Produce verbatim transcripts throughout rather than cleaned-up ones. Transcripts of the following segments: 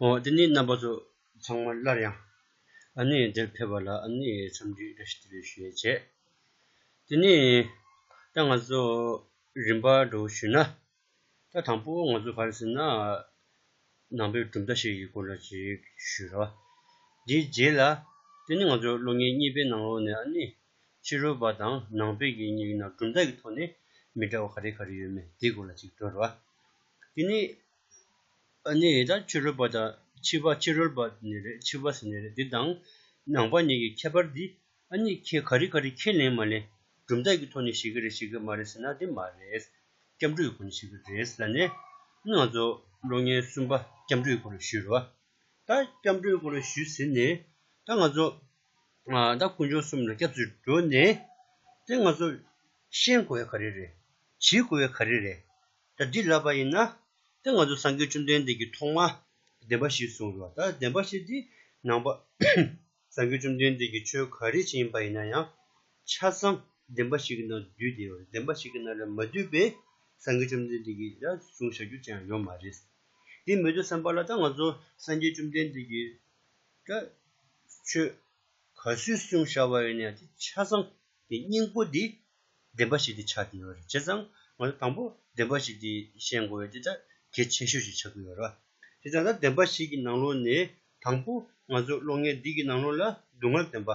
འོ་དེ་ནི་རྣམ་པ་ཚོ་ཚང་མ་སླར་ཡང་ཨ་ནི་འདིར་ཕེབས་པ་ལ་ཨ་ནི་འཚམས་འདྲི་བཀྲ་ཤིས་བདེ་ལེགས་ཞུ་ཡས་བྱས། དེ་ནི་ད་ང་ཚོ་རིམ་པ་འགྲོ་ཞུས་ན། ད་དང་པོ་ང་ཚོ་ག་རེ་ཟེར་ན། ནང་པའི་གྲུབ་མཐའ་ཞིག་གི་སྐོར་ལ་ཅིག་ཞུས་རོགས། དེའི་རྗེས་ལ་དེ་ནི་ང་ཚོ་སློབ་གཉེར་གཉིས་པའི་ནང་ལོགས་ནས་ཨ་ནི་ཕྱི་རོལ་པ་དང་ནང་པའི་གི་གཉིས་ཀྱི་ནང་གྲུབ་མཐའ་གི་ཐོག་ནས་མི་འདྲ་བ་ག་རེ་ག་རེ་ཡོད་མེད་དེའི་སྐོར་ལ་ཅིག་འགྲོ་རོགས། དེ་ནི་ཨ་ནི་ད་ཕྱི་རོལ་པ་དང་ཕྱི་པ་ཕྱི་རོལ་པ་ནི་རེད། ཕྱི་པ་ཟེར་ནི་རེད། འདི་དང་ནང་པ་གཉིས་ཀྱི་ཁྱད་པར་འདི་ཨ་ནི་ཁྱེད་ག་རེ་ག་རེ་ཁས་ལེན་མ་ལེན། གྲུབ་མཐའ་གི་ཐོག་ནས་ཤེས་ཀྱི་རེད་ཤེས་ཀྱི་མ་རེད་ཟེར་ན་འདི་མ་རེད། སྐྱབས་འགྲོའི་སྒོ་ནས་ཤེས་ཀྱི་རེད་ཟེར་ནས་ང་ཚོ་སློབ་གཉེར་གསུམ་པ་སྐྱབས་འགྲོའི་སྐོར་ལ་ཞུས་རོགས། ད་སྐྱབས་འགྲོའི་སྐོར་ལ་ཞུས་ཟིན་ནས་ད་ང་ཚོ་ཨ་ད་དཀོན་མཆོག་གསུམ་ལ་སྐྱབས་སུ་འགྲོ་ནས་དེ་ང་ཚོ་ཤེས་དགོས་ཡ་ག་རེ་རེད། བྱེད་དགོས་ཡ་ག་རེ་རེད། ད་འདི་ལབ་པ་ཡིན་ན་དེ་ང་ཚོ་སངས་རྒྱས་བཅོམ་ལྡན་འདས་ཀྱིས་ཐོག་མ་བདེན་པ་བཞི་གསུངས་རོགས། ད་བདེན་པ་བཞི་འདི་ནང་པ་སངས་རྒྱས་བཅོམ་ལྡན་འདས་ཀྱིས་ཆོས་ག་རེ་བྱས་ཡིན་པ་ཡིན་ན་ཡང་ཆ་ཚང་བདེན་པ་བཞི་གི་ནང་འདུས་ཏེ་ཡོད་རེད། བདེན་པ་བཞི་གི་ནང་ལ་མ་འདུས་པའི་སངས་རྒྱས་བཅོམ་ལྡན་འདས་ཀྱིས་ཡང་གསུངས་བཞག་རྒྱུ་ཅང་ཡོད་མ་རེད། དེ་མི་འདུག་བསམ་པ་ལ་ད་ང་ཚོ་སངས་རྒྱས་བཅོམ་ལྡན་འདས་ཀྱིས་ད་ཆོས་ག་ཚོད་གསུངས་བཞག་པ་ཡིན་ན་ཡང་དེ་ཆ་ཚང་གི་སྙིང་པོ་འདི་བདེན་པ་བཞི་དེ་ཆགས་ཀྱི་ཡོད་རེད། བྱས་ཙང་ང་ཚོ་དང་པོ་བདེན་པ་བཞི་དེ་ཤེས་དགོས་ཡོད་དེ་ད་གལ་ཆེ་ཤོས་ཤིག་ཆགས་ཀྱི་ཡོད་རེད། བྱས་ཙང་ད་བདེན་པ་བཞི་གི་ནང་ལོགས་ནས་དང་པོ་ང་ཚོ་སློབ་གཉེར་འདི་གི་ནང་ལོགས་ལ་སྡུག་བསྔལ་བདེན་པ་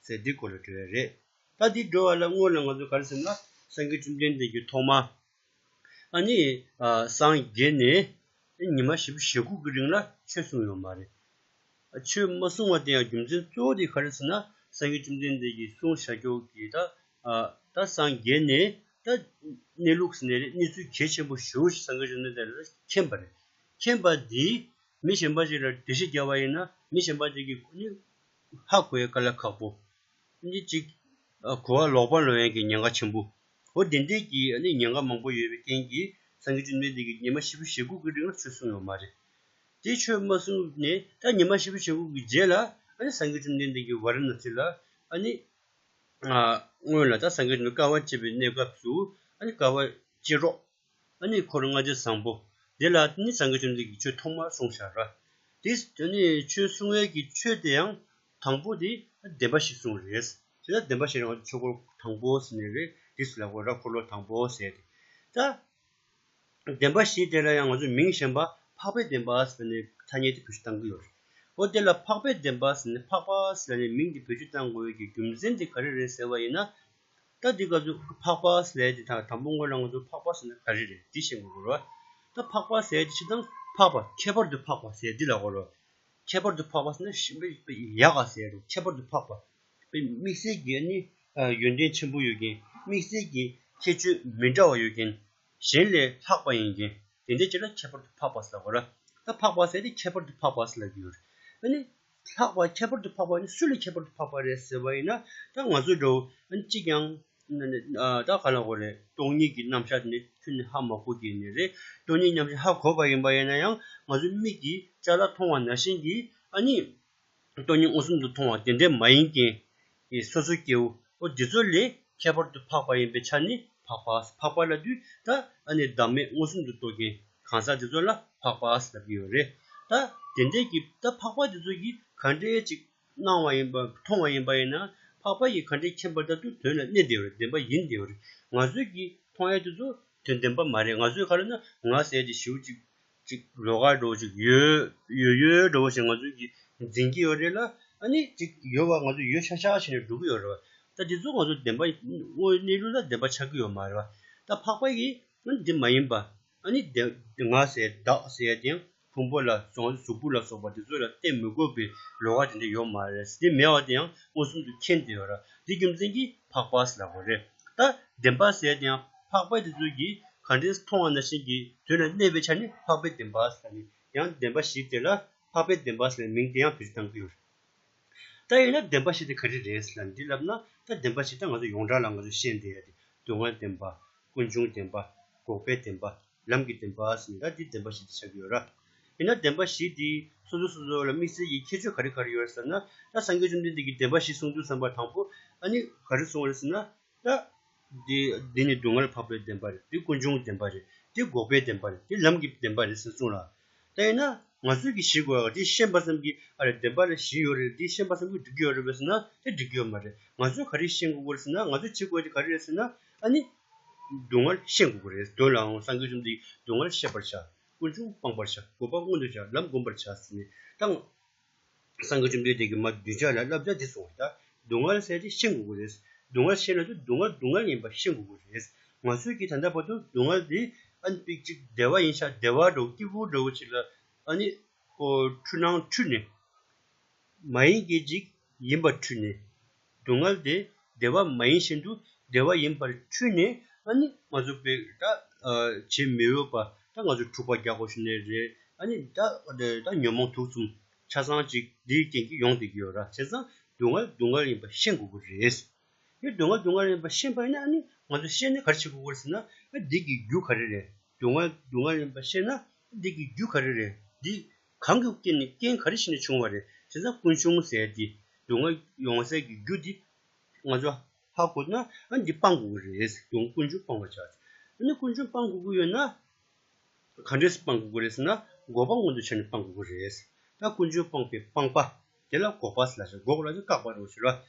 ཟེར་འདི་སྐོར་ལ་འགྲོ་ཡ་རེད། ད་འདི་འགྲོ་བ་ལ་སྔོན་ལ་ང་ཚོ་ག་རེ་ཟེར་ན་སངས་རྒྱས་བཅོམ་ལྡན་འདས་ཀྱིས་ཐོག་མ་ཨ་ནི་ཨ་སངས་རྒྱས་ནས་ཉི་མ་བཞི་བཅུ་ཞེ་དགུ་གི་རིང་ལ་ཆོས་གསུངས་ཡོད་མ་རེད། ཆོས་མ་གསུང་བ་དེ་ཡང་རྒྱུ་མཚན་གཙོ་བོ་དེ་ག་རེ་ཟེར་ན་སངས་རྒྱས་བཅོམ་ལྡན་འདས་ཀྱིས་གསུངས་བཞག་རྒྱུ་གི་ད་ཨ་ད་སངས་རྒྱས་ནས་ད་གནས་ལུགས་ཟེར་ནས་རེད། གནས་ཚུལ་གལ་ཆེན་པོ་ཞེ་པོ་ཞིག་སངས་རྒྱས་བཅོམ་ལྡན་འདས་ལ་མཁྱེན་པ་རེད། མཁྱེན་པ་འདི་མི་གཞན་པ་ཞིག་ལ་འགྲེལ་བཤད་རྒྱག་པ་ཡིན་ན་མི་གཞན་པ་ཅིག་གིས་ཁོ་ནི་ཧ་གོ་ཡ་དཀའ་ལས་ཁག་པོ། ནི་གཅིག་ཨ་གོ་བ་ལོག་པ་ལོན་ཡས་ཀྱི་ཉེན་ཁ་ཆེན་པོ། འོ་དེ་འདྲས་ཀྱི་ཨ་ནི་ཉེན་ཁ་མང་པོ་ཡོད་པའི་རྐྱེན་གྱིས་སངས་རྒྱས་བཅོམ་ལྡན་འདས་ཀྱིས་ཉི་མ་བཞི་བཅུ་ཞེ་དགུ་གི་རིང་ལ་ཆོས་གསུངས་ཡོད་མ་རེད། དེ་ཆོས་མ་གསུངས་ནས་ད་ཉི་མ་བཞི་བཅུ་ཞེ་དགུ་གི་རྗེས་ལ་ཨ་ནི་སངས་རྒྱས་བཅོམ་ལྡན་འདས་ཀྱིས་ཝཱ་ར་ཎ་སི་ལ་ཨ་ནི་ཨ་སྔོན་ལ་ད་སངས་རྒྱས་བཅོམ་ལྡན་དཀའ་བ་སྤྱད་པའི་གནས་སྐབས་སུ་ཨ་ནི་དཀའ་བ་སྤྱད་རོགས། ཨ་ནི་འཁོར་ལྔ་སྡེ་བཟང་པོ་དེ་ལ་ནི་སངས་རྒྱས་བཅོམ་ལྡན་འདས་ཀྱིས་ཆོས་ཐོག་མར་གསུངས་བཞག་ར། དེ་ཨ་ནི་ཆོས་གསུང་ཡས་ཀྱི་ཆོས་དེ་ཡང་དང་པོ་དེ་བདེན་པ་བཞི་གསུངས་རེད། དེ་ལ་བདེན་པ་བཞི་རང་ཆོས་འཁོར་དང་པོ་ཟེར་ནི་རེད། དེ་ལ་གོ་ར་འཁོར་ལོ་དང་པོ་ཟེར་ཏེ། ད་བདེན་པ་བཞི་དེ་ལ་ཡང་ང་ཚོས་མིང་གཞན་པ་འཕགས་པའི་བདེན་པ་ཟེར་ནས་ཐ་སྙད་དེ་བེད་སྤྱོད་བཏང་གི་ཡོད་རེད། འོ་དེ་ལ་འཕགས་པའི་བདེན་པ་ཟེར་ནས་འཕགས་པ་ཟེར་ནས་མིང་དེ་བེད་སྤྱོད་བཏང་དགོས་ཡས་ཀྱི་རྒྱུ་མཚན་དེ་ག་རེ་རེད་ཟེར་བ་ཡིན་ན། ད་འདི་ག་ཚོད་འཕགས་པ་ཟེར་ཡས་དེ་དང་དང་པོ་སྔོན་ལ་ང་ཚོ་འཕགས་པ་ཟེར་ན་ག་རེ་རེད་འདི་ཤེས་དགོས་རེད་བ། ད་འཕགས་པ་ཟེར་ཡས་དེ་སྤྱིར་བཏང་འཕགས་པ་ཁྱད་པར་དུ་འཕགས་པ་ཟེར་འདི་ལ་གོ་རེད་བ། ཁྱད་པར་དུ་འཕགས་པ་ཟེར་ན་ཞིམ་པའི་ཡག་ག་ཟེར་ཡས་རེད། ཁྱད་པར་དུ་འཕགས་པ་དཔེ་དམིགས་བསལ་གྱི་ཨ་ནི་ཡོན་ཏན་ཆེན་པོ་ཡོད་མཁན། དམིགས་བསལ་གྱི་ཁྱད་ཆོས་མི་འདྲ་བ་ཡོད་མཁན། གཞན་ལས་ལྷག་པ་ཡིན་མཁན། དེ་འདྲའི་ཅིག་ལ་ཁྱད་པར་དུ་འཕགས་པ་ཟེར་བ་རེད། ད་འཕགས་པ་ཟེར་དེ་ཁྱད་པར་དུ་འཕགས་པ་ཟེར་ལབ་ཀྱི་ཡོད་རེད། ཨ་ནི་ལྷག་པ་ཁྱད་པར་དུ་འཕགས་པ་ནི་སུ་ལས་ཁྱད་པར་དུ་འཕགས་པ་རེད་ཟེར་བ་ཡིན་ན་ད་ང་ཚོ་འདྲ་བོ་ཨ་ནི་གཅིག་ཀྱང་ཨ་ད་ག་ལ་གོ་རེད། སྟོང་ཉིད་ཀྱི་རྣམ་གཞག་དེ་ནི་ཁྱོན་ནས་ཧ་མ་གོ་གི་ནི་རེད། སྟོང་ཉིད་རྣམ་གཞག་ཧ་གོ་བ་ཡིན་པ་ཡིན་ན་ཡང་ང་ཚོ་མིག་གིས་ཅ་ལག་མཐོང་བ་ནང་བཞིན་གྱི་ཨ་ནི་སྟོང་ཉིད་མངོན་སུམ་དུ་མཐོང་བ་དེ་འདྲ་མ་ཡིན་མཁན་གྱི་སོ་སོའི་སྐྱེ་བོ་འོ་འདི་ཚོ་ལས་ཁྱད་པར་དུ་འཕགས་པ་ཡིན་པའི་ཆ་ནི་འཕགས་པ། འཕགས་པ་ལབ་དུས་ད་ཨ་ནི་བདག་མེད་མངོན་སུམ་དུ་རྟོགས་མཁན་གང་ཟག་འདི་ཚོ་ལ་འཕགས་པ་ལབ་ཀྱི་ཡོད་རེད། ད་དེ་འདྲའི་གི་ད་འཕགས་པ་འདི་ཚོ་གིས་ག་འདྲའི་ཅིག་སྣང་བ་ཡིན་པ་མཐོང་བ་ཡིན་པ་ཡིན་ན་འཕགས་པ་ཡིས་ག་འདྲའི་མཁྱེན་པ་ལྟར་དུ་དོན་ལ་གནས་བསྡད་ཡོད་རེད། བདེན་པ་ཡིན་བསྡད་ཡོད་རེད། ང་ཚོས་ཀྱིས་མཐོང་ཡ་དེ་ཚོ་དོན་བདེན་པ་མ་རེད། ང་ཚོས་ག་རེ་ན་ང་ཟེར་ཏེ་ཞེ་པོ་ཅིག་ཅིག་ལོགས་ཀ་འདྲ་བོ་ཅིག་ཡོད་ཡོད་ཡོད་འདྲ་བོ་ཞིག་ང་ཚོས་ཀྱིས་འཛིན་གྱི་ཡོད་རེད་ལ། ཨ་ནི་ཅིག་ཡོད་པ་ང་ཚོས་ཡོད་ཤག་ཤག་བྱས་ནས་འགྲོ་གི་ཡོད་རེད་བ། ད་དེ་ཚོ་ང་ཚོ་བདེན་པ་དངོས་གནས་ལུགས་ལ་བདེན་པ་ཆགས་ཀྱི་ཡོད་མ་རེད་བ། ད་འཕགས་པ་ཡིས་ཨ་ནི་འདི་མ་ཡིན་པ། ཨ་ནི་དེ་ང་ཟེར་བདག་ཟེར་ཡ་དེ་ཡང་ཕུང་པོ་ལ་སོགས་གཟུགས་པོ་ལ་སོགས་པ་དེ་ཚོ་ལ་བརྟེན་མི་དགོས་པའི་ལོགས་ཀ་དེ་འདྲ་ཡོད་མ་རེད། དེ་མེད་པ་དེ་ཡང་མངོན་སུམ་དུ་མཁྱེན་བསྡད་ཡོད་ར། དེ་རྒྱུ་མཚན་གྱིས་འཕགས་པ་ཟེར་ལབ་པ་རེད། ད་བདེན་པ་ཟེར་ཡ་དེ་ཡང་འཕགས་པ་དེ་ཚོ་གིས་ག་འདྲས་མཐོང་བ་ནང་བཞིན་གྱི་དོན་ལ་གནས་པའི་ཆ་ནས་འཕགས་པའི་བདེན་པ་ཟེར་ནས་ཡང་བདེན་པ་བཞི་དེ་ལ་འཕགས་པའི་བདེན་པ་ཟེར་ནས་མིང་དེ་ཡང་བེད་སྤྱོད་བཏང་གི་ཡོད་རེད། ད་ཡིན་ན་བདེན་པ་བཞི་དེ་ག་རེ་རེད་ཟེར་ན་འདི་ལབ་ན། ད་བདེན་པ་བཞི་ད་ང་ཚོ་ཡོངས་གྲགས་ལ་ང་ཚོ་ཤེས་བསྡད་ཡ་དེ་སྡུག་བསྔལ་བདེན་པ། ཀུན་འབྱུང་བདེན་པ། འགོག་པའི་བདེན་པ། ལམ་གྱི་བདེན་པ་ཟེར་ནས་ད་འདི་བདེན་པ་བཞི་དེ་ཆགས་ཀྱི་ཡོད་ར། ཡིན་ན་བདེན་པ་བཞི་དེ་སོ་སོ་སོ་སོ་ལ་དམིགས་བསལ་གྱི་ཁྱད་ཆོས་ག་རེ་ག་རེ་ཡོད་རེད་ཟེར་ན། ད་སངས་རྒྱས་བཅོམ་ལྡན་འདས་ཀྱིས་བདེན་པ་བཞི་གསུང་དུས་ཙམ་པ་དང་པོ་ཨ་ནི་ག་རེ་གསུངས་པ་རེད་ཟེར་ན། ད་འདི་འདི་ནི་སྡུག་བསྔལ་འཕགས་པའི་བདེན་པ་རེད། འདི་ཀུན་འབྱུང་བདེན་པ་རེད། འདི་འགོག་པའི་བདེན་པ་རེད། འདི་ལམ་གྱི་བདེན་པ་རེད་ཟེར་གསུངས་ལ། ད་ཡིན་ན་ ང་ཚོས་ཀྱིས་ཤེས་དགོས་པ་དེ་ཤེས་པ་ཙམ་གྱིས་ཨ་རེ་བདེན་པ་ལ་གཞི་ཡོད་རེད། དེ་ཤེས་པ་ཙམ་གྱིས་འགྲིག་གི་ཡོད་རེད་པས་ཟེར་ན་དེ་འགྲིག་གི་ཡོད་མ་རེད། ང་ཚོས་ག་རེ་ཤེས་དགོས་ཀྱི་རེད་ཟེར་ན། ང་ཚོས་བྱེད་དགོས་དེ་ག་རེ་རེད་ཟེར་ན། ཨ་ནི་སྡུག་བསྔལ་ཤེས་དགོས་ཀྱི་རེད། དོན་ལའང་སངས་རྒྱས་བཅོམ་ལྡན་འདས་ཀྱིས་སྡུག་བསྔལ་ཤེས་པར་བྱ། ཀུན་འབྱུང་སྤང་བར་བྱ། འགོག་པ་མངོན་དུ་བྱ། ལམ་བསྒོམ་པར་བྱ་ཟེར་ནས། ད་སངས་རྒྱས་བཅོམ་ལྡན་འདས་ཀྱིས་མ་གདུལ་བྱ་ལ་བསླབ་བྱ་འདི་གསུངས་པ་རེད། ད་སྡུག་བསྔལ་ཟེར་དེ་ཤེས་དགོས་ཀྱི་རེད། སྡུག་བསྔལ་ཤེས་ན་དུ་སྡུག་བསྔལ་སྡུག་བསྔལ་ཡིན་པ་ཤེས་དགོས་ཀྱི་རེད། ང་ཚོས་ཀྱིས་ད་ལྟ་བར་དུ་སྡུག་བསྔལ་དེ་ཨ་ནི་པིག་ཅིག་བདེ་བ་ཡིན་ཤག་བདེ་བ་འདྲ་བོ་སྐྱིད་པོ་འདྲ་བོ་ཅིག་ལ་ཨ་ནི་ཨོ་འཁྲུལ་སྣང་འཁྲུལ་ནས། མ་ཡིན་གྱི་ཅིག་ཡིན་པར་འཁྲུལ་ནས། སྡུག་བསྔལ་དེ་བདེ་བ་མ་ཡིན་བཞིན་དུ་བདེ་བ་ཡིན་པར་འཁྲུལ་ནས། ཨ་ནི་ང་ཚོ་དཔེ་ད་ཨ་བྱེད་མི་འོས་པ་ད་ང་ཚོ་འཁྲུག་པ་རྒྱག་དགོས་ཤེས་ནི་རེད། ཨ་ནི་ད་ད་ཉོན་མོངས་དུག་གསུམ་ཆ་ཚང་ཅིག་འདིའི་རྐྱེན་གྱིས་ཡོང་བསྡད་ཀྱི་ཡོད་ར། བྱས་ཙང་སྡུག་བསྔལ་སྡུག་བསྔལ་ཡིན་པ་ཤེས་དགོས་ཀྱི་རེད། ཡང་སྡུག་བསྔལ་སྡུག་བསྔལ་ཡིན་པ་ཤེས་པ་ཡིན་ན། ཨ་ནི་ང་ཚོ་ཤེས་ནས་ག་རེ་བྱེད་དགོས་ཀྱི་རེད་ཟེར་ན། ཨ་འདི་གི་རྒྱུ་ག་རེ་རེད། སྡུག་བསྔལ་སྡུག་བསྔལ་ཡིན་པ་ཤེས་ན་འདི་གི་རྒྱུ་ག་རེ་རེད། འདི་གང་གི་རྐྱེན་ནས་རྐྱེན་ག་རེ་བྱས་ནས་བྱུང་བ་རེད་ཟེར་ན། ཀུན་འབྱུང་ཟེར་འདི་སྡུག་བསྔལ་ཡོང་སའི་གི་རྒྱུ་འདི་ང་ཚོ་ཧ་གོ་ན། ཨ་འདི་སྤང་དགོས་ཀྱི་རེད། སྡུག་ཀུན་འབྱུང་སྤང་བར་བྱ། ཨ་ནི་ཀུན་འབྱུང་སྤང་དགོས་ཀྱི་ཡོད་ན། ག་འདྲས་སྤང་དགོས་ཀྱི་རེད་ཟེར་ན། འགོག་པ་མངོན་དུ་བྱས་ནས་སྤང་དགོས་ཀྱི་རེད། ད་ཀུན་འབྱུང་སྤངས་པའི་སྤངས་པ་དེ་ལ་འགོག་པ་ཟེར་ལབ་ཤག་འགོག་ལབ་དུས་བཀག་པ་རེད་ཟེར་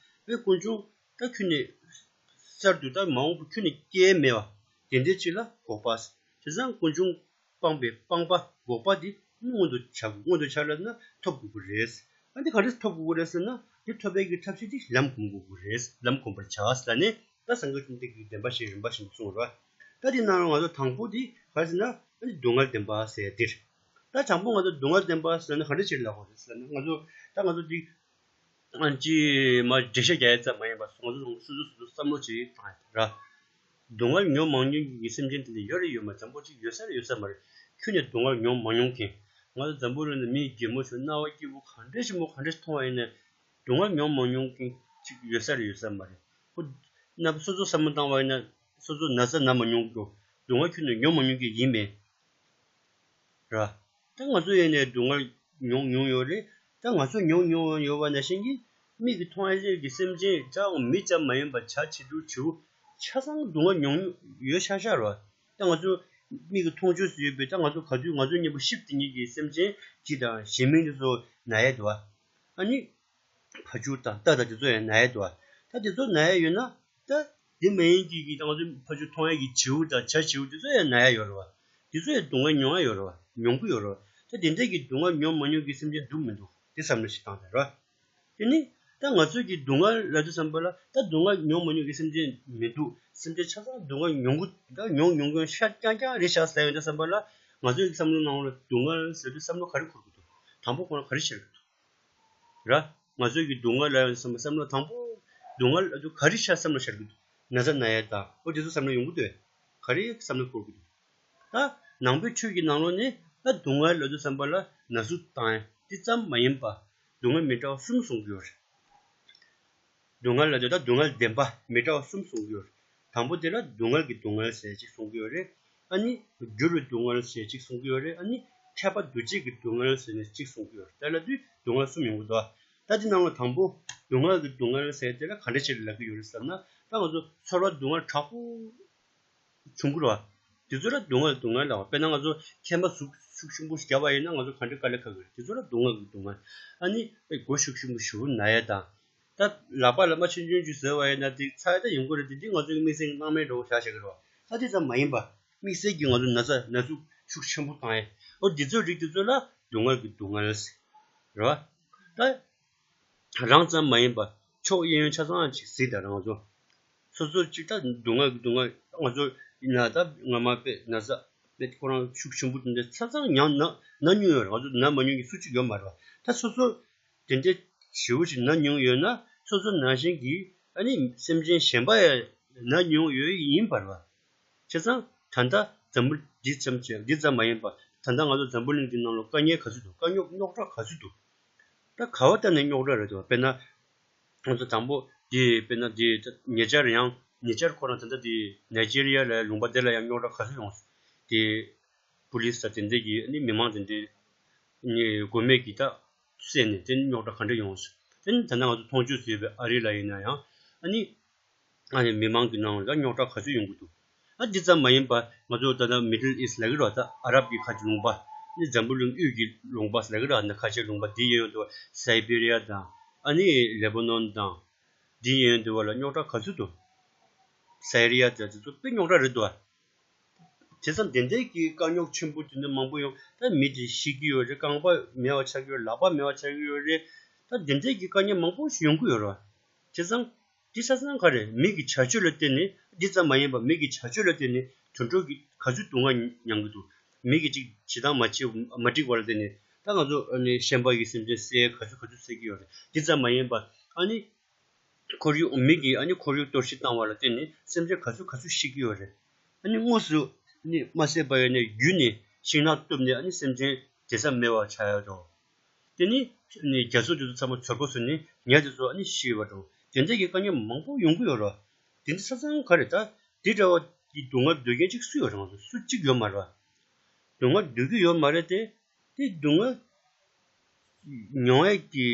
བ། ཨེ་ཀུན་འབྱུང་ད་ཁྱོན་ནས་གསར་དུ་ད་མ་འོངས་པ་ཁྱོན་ནས་སྐྱེ་མེད་པ་དེ་འདྲའི་ཅིག་ལ་འགོག་པ་ཟེར། བྱས་ཙང་ཀུན་འབྱུང་སྤངས་པའི་སྤངས་པ་འགོག་པ་འདི་མངོན་དུ་བྱ་དགོས། མངོན་དུ་བྱ་ལབ་ན་ཐོབ་དགོས་ཀྱི་རེད། ཨ་འདི་ག་འདྲས་ཐོབ་དགོས་ཀྱི་རེད་ཟེར་ན། འདི་ཐོབ་པའི་གི་ཐབས་ཤེས་འདི་ལམ་སྒོམ་དགོས་ཀྱི་རེད། ལམ་སྒོམ་པར་བྱ་ཟེར་ལབ་ནས། ད་སངས་རྒྱས་བཅོམ་ལྡན་འདས་ཀྱིས་བདེན་པ་བཞི་རིམ་པ་བཞིན་དུ་གསུངས་རོ། ད་དེ་ནང་ང་ཚོ་དང་པོ་དེ་ག་རེ་ཟེར་ན། སྡུག་བསྔལ་བདེན་པ་ཟེར་དེ་རེད། ད་དང་པོ་ང་ཚོ་སྡུག་བསྔལ་བདེན་པ་ཟེར་ན་ག་འདྲ་ཅིག་ལབ་དགོས་རེད་ཟེར་ན། ང་ཚོ་ད་ང་ཚོ་དེ་ཨ་ཅི་མ་འགྲེལ་བཤད་རྒྱག་ཡ་ཙམ་མ་ཡིན་པ། ང་ཚོ་སོ་སོ་སོ་སོ་བསམ་བློ་ཅིག་བཏང་ཡ་ར། སྡུག་བསྔལ་མྱོང་མ་མྱོང་གི་སེམས་ཅན་དེ་འདྲ་ཡོད་རེད་ཡོད་མ། འཛམ་བུ་གླིང་ཅིག་ཡོད་ས་རེད་ཡོད་ས་མ་རེད། ཁྱོན་ནས་སྡུག་བསྔལ་མྱོང་མ་མྱོང་མཁན། ང་ཚོ་འཛམ་བུ་གླིང་ནང་མི་རྒན་མོ་ཞིག་སྣང་བ་སྐྱིད་པོ་ག་འདྲ་ཞིག་མོ་ག་འདྲ་ཞིག་མཐོང་བ་ཡིན་ན། སྡུག་བསྔལ་མྱོང་མ་མྱོང་མཁན་ཅིག་ཡོད་ས་རེད་ཡོད་ས་མ་རེད། ཁོ་ན་སོ་སོ་བསམ་བློ་བཏང་བ་ཡིན་ན། སོ་སོ་ན་ཚ་ན་མ་མྱོང་རྒྱུ། སྡུག་བསྔལ་ཁྱོན་ནས་མྱོང་མ་མྱོང་མཁན་ཡིན་མེད་ར། ད་ང་ཚོ་ཡིན་ནའི་སྡུག་བསྔལ་མྱོང་མྱོང་ཡོད་རེད། ད་ང་ཚོ་མྱོང་མྱོང་ཡོད་པ་ནང་བཞིན་གྱི་མིག་གིས་མཐོང་ཡ་ཅིག་གི་སེམས་ཅན་ཙམ། མི་ཙམ་མ་ཡིན་པ་བྱ་བྱི་ཕྲུག་བྱིའུ་ཆ་ཚང་སྡུག་བསྔལ་མྱོང་ཡོད་ཤག་ཤག་རེད་བ། ད་ང་ཚོ་མིག་གིས་མཐོང་ཆོས་སུ་ཡོད་པའི། ད་ང་ཚོ་ག་དུས་ང་ཚོ་མཉམ་པོ་གཤིབ་དེ་ཉིད་ཀྱི་སེམས་ཅན་གྱི་དང་གཞན་མིན་དེ་ཚོ་ན་ཡ་འདུག་བ། ཨ་ནི་ཕ་ཆུ་དང་རྟ་དང་དེ་ཚོ་ཡང་ན་ཡ་འདུག་བ། ད་དེ་ཚོ་ན་ཡ་ཡོད་ན། ད་དེ་མ་ཡིན་གྱི་གི་ད་ང་ཚོ་ཕ་ཆུ་མཐོང་ཡ་གི་བྱིའུ་དང་བྱ་བྱིའུ་དེ་ཚོ་ཡང་ན་ཡ་ཡོད་རེད་བ། དེ་ཚོ་ཡང་སྡུག་བསྔལ་མྱོང་ཡ་ཡོད་རེད་བ། མྱོང་གི་ཡོད་རེད་བ། ད་དེ་འདྲ་གི་སྡུག་བསྔལ་མྱོང་མ་མྱོང་གི་སེམས་ཅན་འདུག་མི་འདུག་དེ་བསམ་བློ་ཞིག་བཏང་དང་རེད་བ། དེ་ནི་ད་ང་ཚོས་ཀྱི་སྡུག་བསྔལ་ལབ་དུས་ཙམ་པ་ལ། ད་སྡུག་བསྔལ་མྱོང་མ་མྱོང་གི་སེམས་ཅན་མི་འདུག་སེམས་ཅན་ཆ་ཚང་སྡུག་བསྔལ་མྱོང་གི། ད་མྱོང་མྱོང་མཁན་ཤ་རྐྱང་རྐྱང་རེད་ཤག་ཟེར་ཡོང་དུས་ཙམ་པ་ལ། ང་ཚོའི་བསམ་བློ་ནང་ལ་སྡུག་བསྔལ་ཟེར་དུས་བསམ་བློ་ག་རེ་འཁོར་གྱི་འདུག་དང་པོ་ཁོ་རང་ག་རེ་ཤར་གྱི་འདུག་ར། ང་ཚོའི་གི་སྡུག་བསྔལ་ལབ་ཡོང་དུས་ཙམ་པ་བསམ་བློ་དང་པོ་སྡུག་བསྔལ་ལབ་དུས་ག་རེ་ཤར་བསམ་བློ་ཤར་གྱི་འདུག་ན་ཚ་ན་ཡ་དང་། ཨོ་དེ་ཚོ་བསམ་བློ་ཡོང་གི་འདུག་ག་རེ་བསམ་བློ་འཁོར་གྱི་འདུག་ད་ནང་པའི་ཆོས་ཀྱི་ནང་ལོགས་ནས་ད་སྡུག་བསྔལ་ལབ་དུས་ཙམ་པ་ལ་ན་ཟུག་བཏང་ཡ་དེ་ཙམ་མ་ཡིན་པ། སྡུག་བསྔལ་མི་འདྲ་བ་གསུམ་གསུང་གི་ཡོད་རེད། སྡུག་བསྔལ་ལབ་དུས་ད་སྡུག་བསྔལ་བདེན་པ་མི་འདྲ་བ་གསུམ་གསུང་གི་ཡོད་རེད། དང་པོ་དེ་ལ་སྡུག་བསྔལ་གྱི་སྡུག་བསྔལ་ཟེར་གཅིག་གསུང་གི་ཡོད་རེད། ཨ་ནི་འགྱུར་བའི་སྡུག་བསྔལ་ཟེར་གཅིག་གསུང་གི་ཡོད་རེད། ཨ་ནི་ཁྱབ་པ་འདུ་བྱེད་ཀྱི་སྡུག་བསྔལ་ཟེར་ནས་གཅིག་གསུང་གི་ཡོད་རེད། ད་ལབ་དུས་སྡུག་བསྔལ་གསུམ་ཡོང་གི་འདུག་ད་དེ་ནང་ལ་དང་པོ་སྡུག་བསྔལ་གྱི་སྡུག་བསྔལ་ཟེར་དེ་ལ་ག་འདྲ་ཞིག་ལབ་ཀྱི་ཡོད་རེད་ཟེར་ན། ད་ང་ཚོ་ཚོར་བ་སྡུག་བསྔལ་དྲག་པོ་བྱུང་གི་རེད་བ། དེ་ཚོ་ལ་སྡུག་བསྔལ་སྡུག་བསྔལ་ལབ་པ། དཔེར་ན་ང་ཚོ་མཁལ་མ་ཟུག་ཤུགས་ཆེན་པོ་ཞིག་བརྒྱབ་པ་ཡིན་ན། ང་ཚོ་ག་འདྲ་དཀའ་ལས་ཁག་གི་རེད། དེ་ཚོ་ལ་སྡུག་བསྔལ་གྱི་སྡུག་བསྔལ། ཨ་ནི་མགོ་ཤུགས་ཆེན་པོ་ཞེ་པོ་ན་ཡ་དང་། ད་ལག་པ་ལ་རྨ་ཆུང་ཆུང་ཅིག་བཟོས་པ་ཡིན་ན་དེ་ཚ་ཡ་ད་ཡོང་གི་རེད། དེ་འདི་ང་ཚོའི་དམིགས་བསལ་གྱི་སྣང་མེད་འདྲ་བོ་བཞག་བཞག་གི་རེད་བ། ད་དེ་ཙམ་མ་ཡིན་པ། དམིགས་བསལ་གྱི་ང་ཚོ་ན་ཚ་ན་ཟུག་ཤུགས་ཆེན་པོ་བཏང་ཡ། ཨོ་དེ་ཚོའི་རིགས་དེ་ཚོ་ལ་སྡུག་བསྔལ་གྱི་སྡུག་བསྔལ་ཟེར་རེད་བ། ད་རང་ཙམ་མ་ཡིན་པ་ཕྱོགས་གཡས་གཡོན་ཆ་ཚང་ཅིག་གཟིགས་དང་། རང་ཚོ་སོ་སོ་ཅིག་ད་སྡུག་བསྔལ་གྱི་སྡུག་བསྔལ། ང་ཚོ་ཡིན་ན་ད་སྔ་མ་དཔེ་ན་ཚ་དཔེ་ཁོ་རང་ཤུགས་ཆེན་པོ་དེ་འདྲ་ཆ་ཚང་མྱངས་ན་ན་མྱོང་ཡོད་རེད། ང་ཚོ་ན་མ་མྱོང་གི་སུ་གཅིག་ཡོད་མ་རེད་བ། ད་སོ་སོ་དེ་འདྲ་ཞེ་པོ་ཅིག་ན་མྱོང་ཡོད་ན། སོ་སོ་ནང་བཞིན་གྱི་ཨ་ནི་སེམས་ཅན་གཞན་པ་ཡང་ན་མྱོང་ཡོད་ཡིན་པ་རེད་བ། བྱས་ཙང་ད་ལྟ་འཛམ་བུ་འདི་ཙམ་བྱས། འདི་ཙམ་མ་ཡིན་པ། ད་ལྟ་ང་ཚོ་འཛམ་བུ་གླིང་འདི་ནང་ལ་དཀའ་ངལ་ག་ཚོད་འདུག་དཀའ་རྙོག་རྙོག་དྲ་ག་ཚོད་འདུག་ད་ག་བ་ལྟ་ནས་རྙོག་དྲ་རེད་འདུག་དཔེར་ན་ང་ཚོ་དང་པོ་འདི་དཔེར་ན་འདི་ཉེ་ཆར་ཡང་ཉེ་ཆར་ཁོ་རང་ད་ལྟ་འདི་ནའི་ཇི་རི་ཡ་ལ་ལུང་པ་འདི་ལ་ཡང་རྙོག་དྲ་ག་ཚོད་ཡོང་སོང་། དེ་པུ་ལིས་དང་དེ་འདྲ་གི་ཨ་ནི་མི་མང་དེ་འདྲ་ནི་མགོ་མེད་ཀྱི་ད་བསད་ནས་དེ་རྙོག་དྲ་ག་འདྲ་ཡོང་སོང་། དེ་ནི་ད་ལྟ་ང་ཚོ་མཐོང་ཆོས་སུ་ཡོད་པའི་ཨ་རི་ལ་ཡིན་ན་ཡང་ཨ་ནི། ཨ་ནི་མི་མང་གི་ནང་ལ་རྙོག་དྲ་ག་ཚོད་ཡོང་གི་འདུག་ཨ་འདི་ཙམ་མ་ཡིན་པ་ང་ཚོ་ད་ལྟ་མི་ཌལ་ཨིསཊ་ལབ་ཀྱི་རེད་བ། ད་ཨ་རབ་ཀྱི་ཁ་ཆེ་ལུང་པ། ནི་འཛམ་བུ་གླིང་དབུས་ཀྱི་ལུང་པ་ལབ་ཀྱི་རེད། ཨ་ནི་ཁ་ཆེ་ལུང་པ་འདི་ཡིན་ཡོང་དུས་སའི་བེ་རི་ཡ་དང་ཨ་ནི་ལེ་བྷ་ནོན་དང་འདི་ཡིན་ཡོང་དུས་བ་ལ་རྙོག་དྲ་ག་ཚོད་འདུག་སའི་རི་ཡ་དང་དེ་ཚོ་དཔེ་རྙོག་དྲ་རེད་འདུག་ཨ། དེ་ཙམ་དེ་འདྲའི་གི་དཀའ་རྙོག་ཆེན་པོ་དེ་འདྲ་མང་པོ་ཡོང་། ད་མི་དེ་ཤི་གི་ཡོད་རེད། རྐང་པ་མེད་པ་ཆགས་ཀྱི་ཡོད་རེད། ལག་པ་མེད་པ་ཆགས་ཀྱི་ཡོད་རེད། ད་དེ་འདྲའི་གི་དཀའ་རྙོག་མང་པོ་ཞིག་ཡོང་གི་ཡོད་རེད། བྱས་ཙང་འདི་ཆ་ཚང་ག་རེ་མི་གི་བྱ་སྤྱོད་ལ་བརྟེན་ནས། འདི་ཙམ་མ་ཡིན་པ་མི་གི་བྱ་སྤྱོད་ལ་བརྟེན་ནས་དུད་འགྲོ་གི་ག་ཚོད་སྡུག་བསྔལ་མྱང་གི་འདུག་མི་གི་ཅིག་བྱེད་སྟངས་མ་བྱེད་མ་འགྲིག་པ་ལ་བརྟེན་ནས་ད་ང་ཚོ་ཨ་ནི་ཤན་པ་ཡི་སེམས་ཅན་བསད་ག་ཚོད་ག་ཚོད་བསད་ཀྱི་ཡོད་རེད། འདི་ཙམ་མ་ཡིན་པ་ཨ་ནི་ཁོར་ཡུག་མི་གིས་ཨ་ནི་ཁོར་ཡུག་གཏོར་བཤིག་བཏང་བ་ལ་བརྟེན་ནས་སེམས་ཅན་ག་ཚོད་ག་ཚོད་ཤི་གི་ཡོད་རེད། ཨ་ནི་དངོས་སུ་ནི་མ་བསད་པ་ཡིན་ནའི་བརྒྱུད་ནས་ཤིང་ནགས་གཏུབ་ནས་ཨ་ནི་སེམས་ཅན་བྲེལ་ཟ་མེད་པ་ཆགས་ཡོད་དོ། དེ་ནི་ནི་རྒྱ་མཚོ་དེ་ཚོ་ཚང་མ་ཚོར་པ་བཟོས་ནས་ཉ་དེ་ཚོ་ཨ་ནི་ཤི་བ་དང་དེ་འདྲ་གི་དཀའ་རྙོག་མང་པོ་ཡོང་གི་ཡོད་རེད། དེ་འདྲ་ཆ་ཚང་ག་རེ་ད་དེ་འདྲ་བ་གི་སྡུག་བསྔལ་འདོད་མཁན་གཅིག་སུ་ཡོད་རེད། ང་ཚོ་སུ་གཅིག་ཡོད་མ་རེད་བ། སྡུག་བསྔལ་འདོད་ཀྱི་ཡོད་མ་རེད་དེ། དེ་སྡུག་བསྔལ་མྱོང་ཡས་ཀྱི་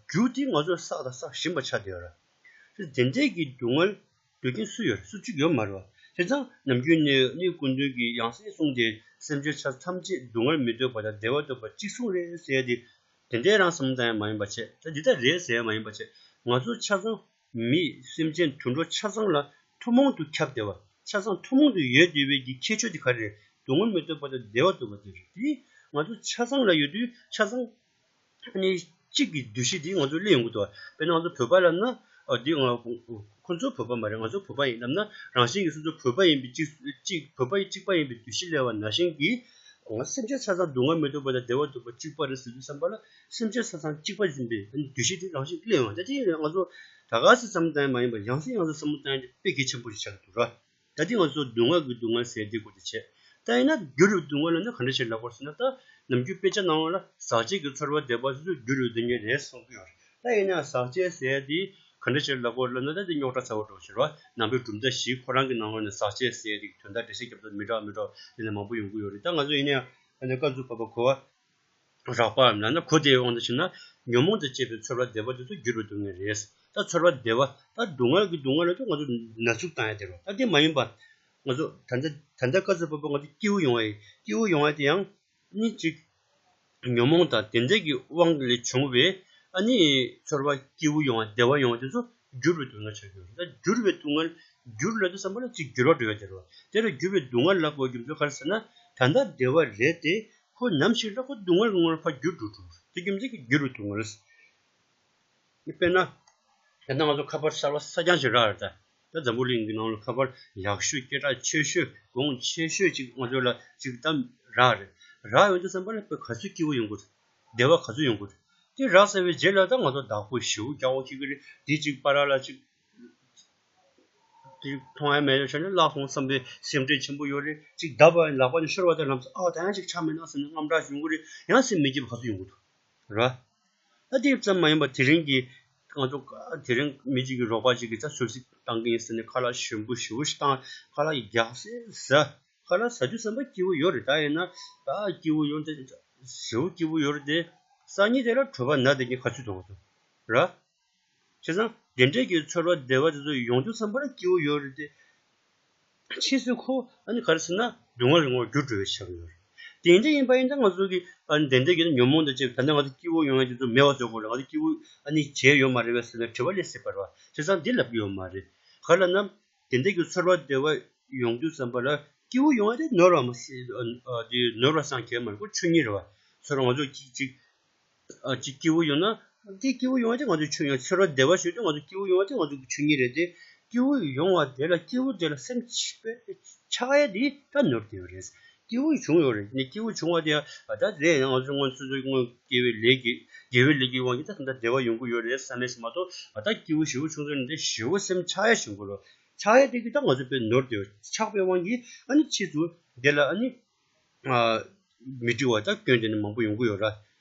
རྒྱུ་དེ་ང་ཚོས་བསགས་དང་བསགས་བཞིན་པ་ཆགས་བསྡད་ཡོད་རེད། དེ་འདྲའི་གི་སྡུག་བསྔལ་འདོད་མཁན་སུ་ཡོད་རེད། སུ་གཅིག་ཡོད་མ་རེད་བ། བྱས་ཙང་ནམ་རྒྱུན་ནས་ནི་སྐུ་མདུན་གྱིས་ཡང་སེ་གསུངས་ཏེ་སེམས་ཅན་ཆ་ཐམས་ཅད་སྡུག་བསྔལ་མི་འདོད་པ་དང་བདེ་བ་འདོད་པ་གཅིག་མཚུངས་རེད་ཟེར་ཡ་དེ། དེ་འདྲའི་རང་བསམ་བློ་བཏང་ཡ་མ་ཡིན་པ་བྱས། ད་འདི་ལྟར་རེད་ཟེར་ཡ་མ་ཡིན་པ་བྱས། ང་ཚོ་ཆ་ཚང་མི་སེམས་ཅན་དུད་འགྲོ་ཆ་ཚང་ལ་ཐུན་མོང་དུ་ཁྱབ་བསྡད་པ། ཆ་ཚང་ཐུན་མོང་དུ་ཡོད་བསྡད་པའི་གི་ཁྱད་ཆོས་དེ་ག་རེ་རེད། སྡུག་བསྔལ་མི་འདོད་པ་དང་བདེ་བ་འདོད་པ་དེ་རེད། དེ་ང་ཚོ་ཆ་ཚང་ལ་ཡོད་དུས་ཆ་ཚང་ཨ་ནི་གཅིག་གི་འདུ་ཤེས་དེ་ང་ཚོ་སླེབས་ཡོང་གི་འདུག་དཔེར་ན་ང་ཚོ་བོད་པ་ལབ་ན། ཨ་འདི་ང་ཁོ་ཚོ་བོད་པ་མ་རེད། ང་ཚོ་བོད་པ་ཡིན་ལབ་ན་རང་བཞིན་གྱིས་སོ་སོ་བོད་པ་ཡིན་པའི་གཅིག་གཅིག་བོད་པ་ཡིན་གཅིག་པ་ཡིན་པའི་འདུ་ཤེས་སླེབས་པ་ནང་བཞིན་གྱིས། ང་སེམས་ཅན་ཆ་ཚང་སྡུག་བསྔལ་མི་འདོད་པ་དང་བདེ་བ་འདོད་པ་གཅིག་པ་རེད་ཟེར་དུས་ཙམ་པ་ལ་སེམས་ཅན་ཆ་ཚང་གཅིག་པ་ཡིན་པའི་ཨ་ནི་འདུ་ཤེས་དེ་རང་བཞིན་སླེབས་ཡོང་། ད་དེ་ང་ཚོ་ད་ག་སེ་བསམ་བློ་བཏང་ཡ་མ་ཡིན་པར་ཡང་སེ་ཡང་སེ་བསམ་བློ་བཏང་ཡ་དེ་དཔེ་གལ་ཆེན་པོ་ཞིག་ཆགས་ཀྱི་འདུག་ར། ད་དེ་ང་ཚོ་སྡུག་བསྔལ་གྱི་སྡུག་བསྔལ་ཟེར་དེ་སྐོར་དུ་བྱས། ད་ཡིན་ན་འགྱུར་བའི་སྡུག་བསྔལ་ལབ་ན་ག་འདྲ་ཞིག་ལབ་དགོས་ཟེར་ན། ད་ནམ་རྒྱུན་དཔེ་ཆ་ནང་ལ་ཟག་བཅས་ཀྱི་ཚོར་བ་བདེ་བ་དེ་ཚོ་འགྱུར་བའི་སྡུག་བསྔལ་རེད་གསུང་གི་ཡོད་རེད། ད་ཡིན་ན་ཟག་བཅས་ཟེར་དེ་ག་འདྲ་ཞིག་ལབ་དགོས་ལབ་ན། ད་དེ་རྙོག་དྲ་ཚ་བོ་འགྲོ་ཞིག་རེད་བ། ནང་པའི་གྲུབ་མཐའ་བཞིའི་ཁོ་རང་གི་ནང་ལོགས་ནས་ཟག་བཅས་ཟེར་དེ་གི་དོན་དག་འགྲེལ་བཤད་རྒྱབ་ཚོ་མི་འདྲ་བ་མི་འདྲ་བ་དེ་ནས་མང་པོ་ཡོང་གི་ཡོད་རེད། ད་ང་ཚོ་ཡིན་ན་ཡང་ཨ་ནི་སྐབས་སུ་བབ་པ་གོ་བ། རགས་པའམ་ལབ་ན་གོ་བདེ་བའི་དབང་དུ་བྱས་ན་ཉོན་མོངས་དང་བཅས་པའི་ཚོར་བ་བདེ་བ་དེ་ཚོ་འགྱུར་བའི་སྡུག་བསྔལ་རེད། ད་ཚོར་བ་བདེ་བ་ད་སྡུག་བསྔལ་གྱི་སྡུག་བསྔལ་ལ་ད་ང་ཚོ་ན་ཟུག་བཏང་ཡ་དེ་རེད། ད་དེ་མ་ཡིན་པ་ང་ཚོ་ད་ལྟ་ད་ལྟ་སྐབས་སུ་བབ་པ་ང་ཚོ་སྐྱིད་པོ་ཡོང་བ་ཡིན། སྐྱིད་པོ་ཡོང་བ་དེ་ཡང་ནི་གཅིག་ཉོན་མོངས་དང་དེ་འདྲ་གི་དབང་ལས་བྱུང་བའི་ཨ་ནི་ཚོར་བ་སྐྱིད་པོ་ཡོང་བ་བདེ་བ་ཡོང་བ་དེ་ཚོ་འགྱུར་བའི་སྡུག་བསྔལ་ཆགས་ཀྱི་ཡོད་རེད། ད་འགྱུར་བའི་སྡུག་བསྔལ་འགྱུར་ལབ་དུས་ཙམ་པ་ལ་གཅིག་འགྱུར་བ་འགྲོ་ཡ་དེ་རེད་བ། དེ་ལ་འགྱུར་བའི་སྡུག་བསྔལ་ལབ་དགོས་རྒྱུ་མཚན་ག་རེ་ཟེར་ན། ད་ལྟ་བདེ་བ་རེད་དེ། ཁོ་ནམ་ཞིག་ལ་ཁོ་སྡུག་བསྔལ་ངོར་ཕར་འགྱུར་འགྲོ་འགྲོ། དེ་རྒྱུ་མཚན་གྱིས་འགྱུར་བའི་སྡུག་བསྔལ། དཔེར་ན། ད་ལྟ་ང་ཚོ་ཁ་པར་གསར་པ་གསར་རྐྱང་ཞིག་རག་རེད་ད། ད་འཛམ་བུ་གླིང་གི་ནང་ལ་ཁ་པར་ཡག་ཤོས་སྐད་གྲགས་ཆེ་ཤོས་གོང་ཆེ་ཤོས་ཅིག་ང་ཚོ་ལ་ཅིག་ད་རག་རེད། རག་ཡོང་དུས་ཙམ་པ་ལ་དཔེ་ག་ཚོད་སྐྱིད་པོ་ཡོང་གི་རེད། བདེ་བ་ག་ཚོད་ཡོང་གི་རེད། དེ་རག་ཚར་བའི་རྗེས་ལ་ད་ང་ཚོ་བདག་པོ་ཞེ་པོ་རྒྱག་དགོས་ཀྱི་རེད། དེ་ཅིག་པ་ར་ལ་ཅིག་དེ་མཐོང་ཡ་མེད་ཡོད་ཆ་ནས་བརླག་སོང་བསམ་པའི་སེམས་ཁྲལ་ཆེན་པོ་ཡོད་རེད། ཅིག་བརྡབས་པ་ཡིན་ལག་པ་ནས་ཤོར་བ་དང་ལམ་སང་ཨ་ད་ཡང་ཅིག་ཆགས་མེད་ན་ཟེར་ནས་དངངས་སྐྲག་ཡོང་གི་རེད། ཡང་སེམས་མི་སྐྱིད་པ་ག་ཚོད་ཡོང་གི་འདུག་ར། ད་དེ་ཙམ་མ་ཡིན་པར་དེ་རིང་གི་ང་ཚོ་དེ་རིང་མི་གཅིག་གིས་རོགས་པ་གཅིག་གིས་ད་གསོལ་ཚིགས་བཏང་གི་ཡིན་ཟེར་ནས་ཁ་ལག་ཞིམ་པོ་ཞེ་པོ་ཞིག་བཏང་། ཁ་ལག་རྒྱགས་སེ་ཟ། ཁ་ལག་ཟ་དུས་ཙམ་པ་སྐྱིད་པོ་ཡོད་རེད། ད་ཡིན་ན་ད་སྐྱིད་པོ་ཡོད་དེ་ཞེ་པོ་སྐྱིད་པོ་ཡོད་རེད་དེ། སང་ཉིན་དེ་ལ་གྲོད་པ་ན་བསྡད་མཁན་ག་ཚོད་འདུག་ང་ཚོ་ར། བྱས་ཙང་དེ་འདྲའི་གི་ཚོར་བ་བདེ་བ་དེ་ཚོ་ཡོང་དུས་ཙམ་པ་ལ་སྐྱིད་པོ་ཡོད་རེད་དེ། ཕྱིས་སུ་ཁོ་ཨ་ནི་ག་རེ་ཟེར་ན་སྡུག་བསྔལ་ངོར་འགྱུར་འགྲོ་བའི་ཆགས་ཡོད་རེད། དེ་འདྲ་ཡིན་པ་ཡིན་ཙང་ང་ཚོ་གི་ཨ་ནི་དེ་འདྲའི་གི་ཉོན་མོངས་དང་བཅས་པའི་ད་ལྟ་ང་ཚོ་སྐྱིད་པོ་ཡོང་ཡ་དེ་ཚོ་མེད་པ་བཟོ་དགོས་རེད། ང་ཚོ་སྐྱིད་པོ་ཨ་ནི་བྱས་ཡོད་མ་རེད་པས་ཟེར་ན་དྲི་བ་སླེབས་སྲིད་པ་རེད་བ། བྱས་ཙང་འདི་ལབ་ཀྱི་ཡོད་མ་རེད། ག་ལབ་ན། དེ་འདྲ་གི་ཚོར་བ་བདེ་བ་ཡོང་དུས་ཙམ་པ་ལ་སྐྱིད་པོ་ཡོང་བ་དེ་ནོར་བ་མ་ཟད། ཨ་དེ་ནོར་བ་སང་གས་མ་རེད། ཁོ་ཆོས་ཉིད་རེད་བ། ཚོར་བ་ང་ཚོ་གཅིག་གཅིག་ཨ་གཅིག་སྐྱིད་པོ་ཡོང་ན་དེ་སྐྱིད་པོ་ཡོང་བ་དེ་ང་ཚོ་ཆོས་ཉིད། ཚོར་བ་བདེ་བ་ཞུ་དུས་ང་ཚོ་སྐྱིད་པོ་ཡོང་བ་དེ་ང་ཚོ་གི་ཆོས་ཉིད་རེད་དེ། སྐྱིད་པོ་ཡོང་བ་དེ་ལ་སྐྱིད་པོ་དེ་ལ་སེམས་ཆགས་ཡ་དེ་ད་ནོར་བསྡད་ཡོད་རེད། སྐྱིད་པོ་བྱུང་ཡོད་རེད། ནི་སྐྱིད་པོ་བྱུང་བ་དེ་ད་རེད། ང་ཚོ་སྔོན་སོ་སོའི་སྔོན་དགེ་བའི་ལས་ཀྱི་དགེ་བའི་ལས་ཀྱི་དབང་གིས་ད་ད་བདེ་བ་ཡོང་གི་ཡོད་རེད་བསམ་མེད་མ་གཏོགས། ད་སྐྱིད་པོ་ཞེ་པོ་བྱུང་སོང་ནི་དེ་ཞེ་པོ་སེམས་ཆགས་ཡ་བྱུང་གི་རེད། ཆགས་ཡ་དེ་གི་ད་ང་ཚོ་དཔེ་ནོར་བསྡད་ཡོད། ཆགས་པའི་དབང་གིས་ཨ་ནི་ཕྱིས་སུ་དེ་ལ་ཨ་ནི། ཨ་མི་འགྲིག་པ་ད་སྐྱོན་དེ་ནི་མང་པོ་ཡོང་གི་ཡོད་ར།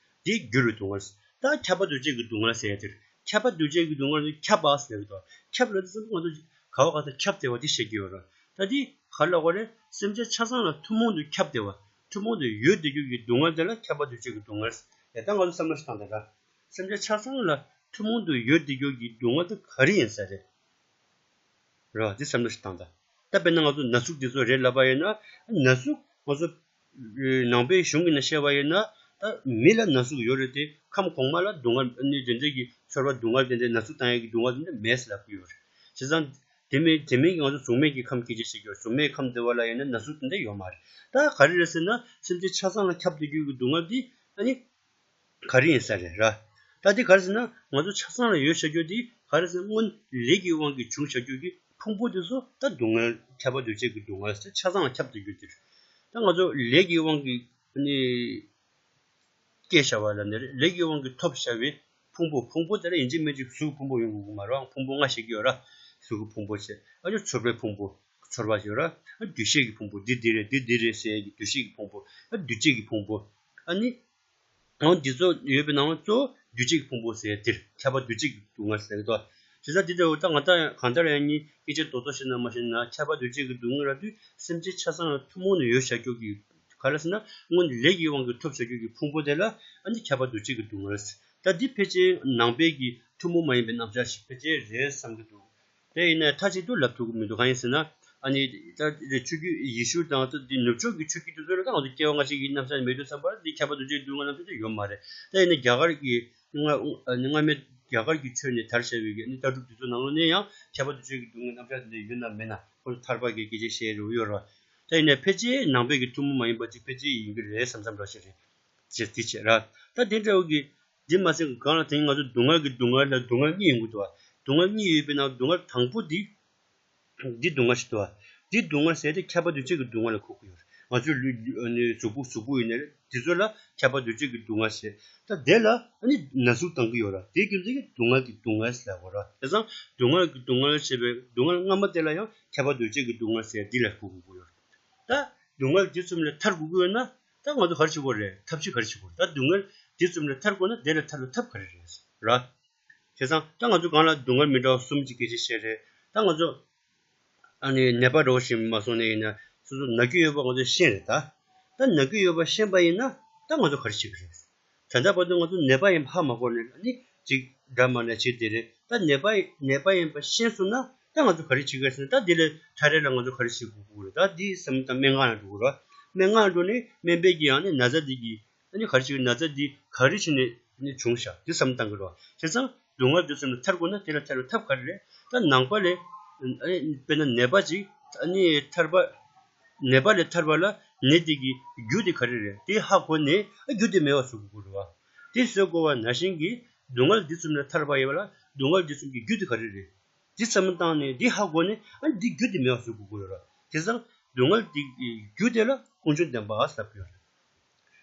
དེ་འགྱུར་བའི་སྡུག་བསྔལ། ད་ཁྱབ་པ་འདུ་བྱེད་ཀྱི་སྡུག་བསྔལ་ཟེར་ཡ་དེར། ཁྱབ་པ་འདུ་བྱེད་ཀྱི་སྡུག་བསྔལ་ནི་ཁྱབ་པ་ཟེར་གི་འདུག་ཁྱབ་ལ་དེ་ཚོ་ང་ཚོ་ག་བ་ག་ས་ཁྱབ་བསྡད་པ་དེ་བཤད་ཀྱི་ཡོད་ར། ད་དེ་ག་ལ་གོ་རེད། སེམས་ཅན་ཆ་ཚང་ལ་ཐུན་མོང་དུ་ཁྱབ་བསྡད་པ། ཐུན་མོང་དུ་ཡོད་བསྡད་རྒྱུ་གི་སྡུག་བསྔལ་དེ་ལ་ཁྱབ་པ་འདུ་བྱེད་ཀྱི་སྡུག་བསྔལ། ཡ་ད་ང་ཚོ་བསམ་བློ་ཞིག་བཏང་དང་ར། སེམས་ཅན་ཆ་ཚང་ལ་ཐུན་མོང་དུ་ཡོད་བསྡད་རྒྱུ་གི་སྡུག་བསྔལ་དེ་ག་རེ་ཡིན་ས་རེད། ར་འདི་བསམ་བློ་ཞིག་བཏང་དང་། ད་དཔེར་ན་ང་ཚོ་ན་ཟུག་འདི་ཚོ་རེད་ལབ་པ་ཡིན་ན། ན་ཟུག་ང་ཚོ་ ནང་པའི་གཞུང་གི་ནང་བཤད་པ་ཡིན་ན། ད་མི་ལ་ན་ཟུག་ཡོད་རེད་དེ། ཁམས་གོང་མ་ལ་སྡུག་བསྔལ་ནི་དེ་འདྲ་གི་ཚོར་བ་སྡུག་བསྔལ་དེ་འདྲ་ན་ཟུག་བཏང་ཡག་གི་སྡུག་བསྔལ་དེ་འདྲ་མེད་ཟེར་ལབ་ཀྱི་ཡོད་རེད། བྱས་ཙང་དེ་མིན་དེ་མིན་གྱི་ང་ཚོ་གཟུགས་མེད་ཀྱི་ཁམས་སྐད་ཆ་བཤད་ཀྱི་ཡོད། གཟུགས་མེད་ཁམས་དེ་བ་ལ་ཡིན་ན་ན་ཟུག་དེ་འདྲ་ཡོད་མ་རེད། ད་ག་རེ་རེད་ཟེར་ན། སེམས་ཅན་ཆ་ཚང་ལ་ཁྱབ་བསྡད་རྒྱུ་གི་སྡུག་བསྔལ་དེ་ཨ་ནི་ག་རེ་ཡིན་ས་རེད་ར། ད་འདི་ག་རེ་ཟེར་ན། ང་ཚོ་ཆ་ཚང་ལ་ཡོད་བྱ་རྒྱུ་འདི་ག་རེ་ཟེར་ན། སྔོན་ལས་ཀྱི་དབང་གིས་བྱུང་བྱ་རྒྱུ་གི་ཕུང་པོ་དེ་ཚོ་ད་སྡུག་བསྔལ། ཁྱབ་པ་འདུ་བྱེད་ཀྱི་སྡུག་བསྔལ་ཟེར་ཆ་ཚང་ལ་ཁྱབ་བསྡད་རྒྱུ་དེ་རེད། ད་ང་ཚོ་ལས་ཀྱི་དབང་གིས་ནི་སྐྱེས་བྱ་བ་ལ་ནི་རེད། ལས་ཀྱི་དབང་གིས་ཐོབ་བྱ་བའི་ཕུང་པོ། ཕུང་པོ་དེ་ལ་ཡིན་གཅིག་མིན་གཅིག་གཟུགས་ཕུང་པོ་ཡོང་དགོས་ཀྱི་མ་རེད། ཕུང་པོ་ལྔ་བཤད་ཀྱི་ཡོད་ར། གཟུགས་ཀྱི་ཕུང་པོ་བྱས། ཨ་ནི་ཚོར་བའི་ཕུང་པོ། ཚོར་བ་ཡོད་ར། འདུ་ཤེས་ཀྱི་ཕུང་པོ། འདི་འདི་རེད། འདི་འདི་རེད་ཟེར་ཡག་གི་འདུ་ཤེས་ཀྱི་ཕུང་པོ། ཨ་འདུ་བྱེད་ཀྱི་ཕུང་པོ། ཨ་ནི། འོ་འདི་ཚོ་ཡོད་པའི་ནང་ལ་གཙོ་བོ་འདུ་བྱེད་ཀྱི་ཕུང་པོ་ཟེར་དེར་ཁྱབ་པ་འདུ་བྱེད་ཀྱི་སྡུག་བསྔལ་ཟེར་གི་འདུག་བྱས་ཙང་འདི་འདྲ་བོ་ད་ང་ད་གང་ལྟར་ཡང་ནི་སྐད་ཆ་རྡོག་རྡོག་བཤད་ན་མ་བཤད་ན། ཁྱབ་པ་འདུ་བྱེད་ཀྱི་སྡུག་བསྔལ་ར་དུས་སེམས་ཅན་ཆ་ཚང་ལ་ཐུན་མོང་ནས་ཡོད་བྱ་རྒྱུ་གི་ག་རེ་ཟེར་ན། སྔོན་ལས་ཀྱི་དབང་གིས་ཐོབ་བྱ་རྒྱུ་གི་ཕུང་པོ་དེ་ལ་ཨ་ནི་ཁྱབ་པ་འདུ་བྱེད་ཀྱི་སྡུག་བསྔལ་ཟེར། ད་འདི་ཕལ་ཆེར་ནང་པའི་གི་ཐུན་མོང་མ་ཡིན་པའི་རྣམ་གཞག་ཞིག་ཕལ་ཆེར་རེད་བསམ་གྱི་འདུག་དེ་ཡིན་ན་མཐའ་གཅིག་ཏུ་ལབ་ཐུབ་ཀྱི་མི་འདུག་གང་ཡིན་ཟེར་ན། ཨ་ནི་ད་ཆོས་བརྒྱུད་ཡེ་ཤུ་དང་ད་འདི་ནུབ་ཕྱོགས་ཀྱི་ཆོས་བརྒྱུད་དེ་ཚོ་ལ་ད་ང་ཚོ་སྐྱེ་བ་སྔ་ཕྱི་གི་རྣམ་གཞག་མེད་དུས་ཙམ་པར་འདི་ཁྱབ་པ་འདུ་བྱེད་སྡུག་བསྔལ་རྣམ་གཞག་དེ་ཡོད་མ་རེད། ད་ཡིན་ན་རྒྱ་གར་གྱི་སྔ་སྔ་མའི་རྒྱ་གར་གྱི་ཆོས་ནས་དར་བྱས་པའི་གི་ནི་ལྟ་གྲུབ་དེ་ཚོ་ནང་ལོགས་ནས་ཡང་ཁྱབ་པ་འདུ་བྱེད་ཀྱི་སྡུག་བསྔལ་རྣམ་གཞག་དེ་འདྲ་ཡོད་ན་མེད་ན། ཁོ་ཚོ་ཐར་པ་གི་སྐད་ཆ་བཤད་རེ་ཡོད་རེད། ད་ཡིན་ན་ཕལ་ཆེར་ནང་པའི་གི་ཐུན་མོང་མ་ཡིན་པ་ཅིག་ཕལ་ཆེར་ཡིན་གྱི་རེད་བསམ་བསམ་འདྲ་ཞིག་རེད། ཅེས་དེ་བྱས་ར། ད་དེ་འདྲ་བོ་གི་འདི་མ་ཟད་གང་ལ་དེ་ང་ཚོ་སྡུག་བསྔལ་གྱི་སྡུག་བསྔལ་ལ་སྡུག་བསྔལ་གཉིས་ཡོང་གི་འདུག་བ། སྡུག་བསྔལ་གཉིས་ཡོད་པའི་ནང་སྡུག་བསྔལ་དང་པོ་འདི། འདི་སྡུག་བསྔལ་ཞིག་འདུག་བ། འདི་སྡུག་བསྔལ་ཟེར་དེ་ཁྱབ་པ་འདུ་བྱེད་ཀྱི་སྡུག་བསྔལ་ལ་གོ་གི་ཡོད་རེད། ང་ཚོའི་ལུས་ཨ་ནི་གཟུགས་པོ་གཟུགས་པོ་ཡིན་ནའི་རེད། འདི་ཚོ་ལ་ཁྱབ་པ་འདུ་བྱེད་ཀྱི་སྡུག་བསྔལ་ཟེར། ད་དེ་ལ་ཨ་ནི་ན་ཟུག་བཏང་གི་ཡོད་ར། དེ་རྒྱུ་མཚན་གྱིས་སྡུག་བསྔལ་གྱི་སྡུག་བསྔལ་ཟེར་དགོས་ར། དེ་ཙང་སྡུག་བསྔལ་གྱི་སྡུག་བསྔལ་ཞེས་པའི་སྡུག་བསྔལ་སྔ་མ་དེ་ལ་ཡང་ཁྱབ་པ་འདུ་བྱེད་ཀྱི་སྡུག་བསྔལ་ཟེར་འདི་ལ་གོ་དགོས་ཀྱི་ཡོད་རེད། ད་སྡུག་བསྔལ་འདི་གསུམ་ལས་ཐར་དགོས་ཀྱི་ཡོད་ན། ད་ང་ཚོ་ག་རེ་བྱེད་དགོས་རེད། ཐབས་ཤེས་ག་རེ་བྱེད་དགོས་རེད། ད་སྡུག་བསྔལ་འདི་གསུམ་ལས་ཐར་དགོས་ན་དེ་ལས་ཐར་བའི་ཐབས་ག་རེ་རེད་ར། བྱས་ཙང་ད་ང་ཚོ་གང་ལ་སྡུག་བསྔལ་མི་འདྲ་བ་གསུམ་གྱི་སྐད་ཆ་བཤད་རེད། ད་ང་ཚོ་ཨ་ནི་ནད་པ་འདྲ་བོ་ཞིག་མ་སོང་ནས་ཡིན་ན་སོ་སོ་ན་གི་ཡོད་པ་ང་ཚོས་ཤེས་རེད་ད། ད་ན་གི་ཡོད་པ་ཤེས་པ་ཡིན་ན་ད་ང་ཚོ་ག་རེ་བྱེད་ཀྱི་རེད། ད་ལྟ་བར་དུ་ང་ཚོ་ནད་པ་ཡིན་པ་ཧ་མ་གོ་ནས་ཨ་ནི་ཅིག་འདྲ་མ་འདྲ་བྱེད་དེ་རེད། ད་ནད་པ་ནད་པ་ཡིན་པ་ཤེས་སོང་ན་ད་ང་ཚོ་ག་རེ་བྱེད་ཀྱི་རེད་ཟེར་ན། ད་འདི་ལས་ཐར་ཡས་ལ་ང་ཚོ་ག་རེ་བྱེད་དགོས་ཀྱི་རེད། ད་འདི་བསམ་བློ་བཏང་སྨན་ཁང་ལ་འགྲོ་དགོས་རེད། སྨན་ཁང་ལ་འགྲོ་ནས་སྨན་པས་ཀྱིས་ཡང་ནི་ན་ཚ་འདི་གི་ཨ་ནི་ག་རེ་བྱེད་ཀྱི། ན་ཚ་འདི་ག་རེ་བྱས་ནས་ནི་བྱུང་ཤག་འདི་བསམ་བློ་བཏང་གི་རེད། བྱས་ཙང་སྡུག་བསྔལ་འདི་གསུམ་ལས་ཐར་དགོས་ན་དེ་ལ་ཐར་བའི་ཐབས་ག་རེ་རེད། ད་ནང་པ་ལས་ཨ་ནི་དཔེར་ན་ནད་པ་ཅིག་ཨ་ནི་ཐར་པ། ནད་པ་ལས་ཐར་བ་ལ་ནད་འདི་གི་རྒྱུ་དེ་ག་རེ་རེད། དེ་ཧ་གོ་ནས་ཨ་རྒྱུ་དེ་མེད་པ་བཟོ་དགོས་ཀྱི་རེད་བ། དེ་བཟོ་དགོས་པ་ནང་བཞིན་གྱི་སྡུག་བསྔལ་འདི་གསུམ་ལས་ཐར་བ་ཡིན་པ་ལ་སྡུག་བསྔལ་འདི་གསུམ་གྱི་རྒྱུ་དེ་ག་རེ་རེད། འདི་བསམ་བློ་བཏང་ནས་འདི་ཧ་གོ་ནས་ཨ་ནི་འདི་རྒྱུ་དེ་མེད་པ་བཟོ་དགོས་ཀྱི་རེད་བ། དེ་ཙང་སྡུག་བསྔལ་འདི་གི་རྒྱུ་དེ་ལ་ཀུན་འབྱུང་བདེན་པ་ཟེར་གྱི་ཡོད་རེད།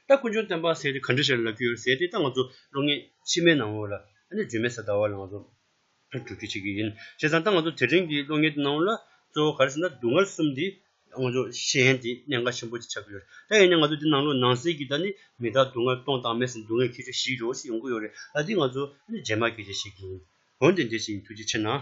ད་ཀུན་འབྱུང་བདེན་པ་ཟེར་དེ་ག་འདྲ་ཞིག་ལབ་ཀྱི་ཡོད་ཟེར་དེ་ད་ང་ཚོ་གློག་བརྙན་ཕྱི་མའི་ནང་ལོགས་ལ་ཨ་ནི་རྒྱུད་སྨད་ས་ཟླ་བ་ལ་ང་ཚོ་སྒྲུབ་བརྒྱུད་བྱེད་ཀྱི་ཡིན། བྱས་ཙང་ད་ང་ཚོ་དེ་རིང་གི་གློག་བརྙན་དེ་ནང་ལ་གཙོ་བོ་ག་རེ་ཟེར་ན། སྡུག་བསྔལ་གསུམ་འདི་ང་ཚོ་ཤེས་ཡོན་དེ་གནད་འགག་ཆེན་པོ་ཅིག་ཆགས་ཀྱི་ཡོད་རེད། ད་ཡིན་ནའི་ང་ཚོ་འདི་ནང་ལོགས་ནང་གསེས་ཀྱི་ད་ནི་མི་རྟག་སྡུག་བསྔལ་སྟོང་དང་སྨྲས་ཟེར་སྡུག་བསྔལ་ཁྱད་ཆོས་བཞི་འདྲ་བོ་ཞིག་ཡོང་གི་ཡོད་རེད། ད་འདི་ང་ཚོ་ཨ་ནི་རྗེས་མ་སྐད་ཆ་བཤད་ཀྱི་ཡིན། འོན་ཏེ་འདི་ཞིག་ཡིན། ཐུགས་རྗེ་ཆེ་གནང་།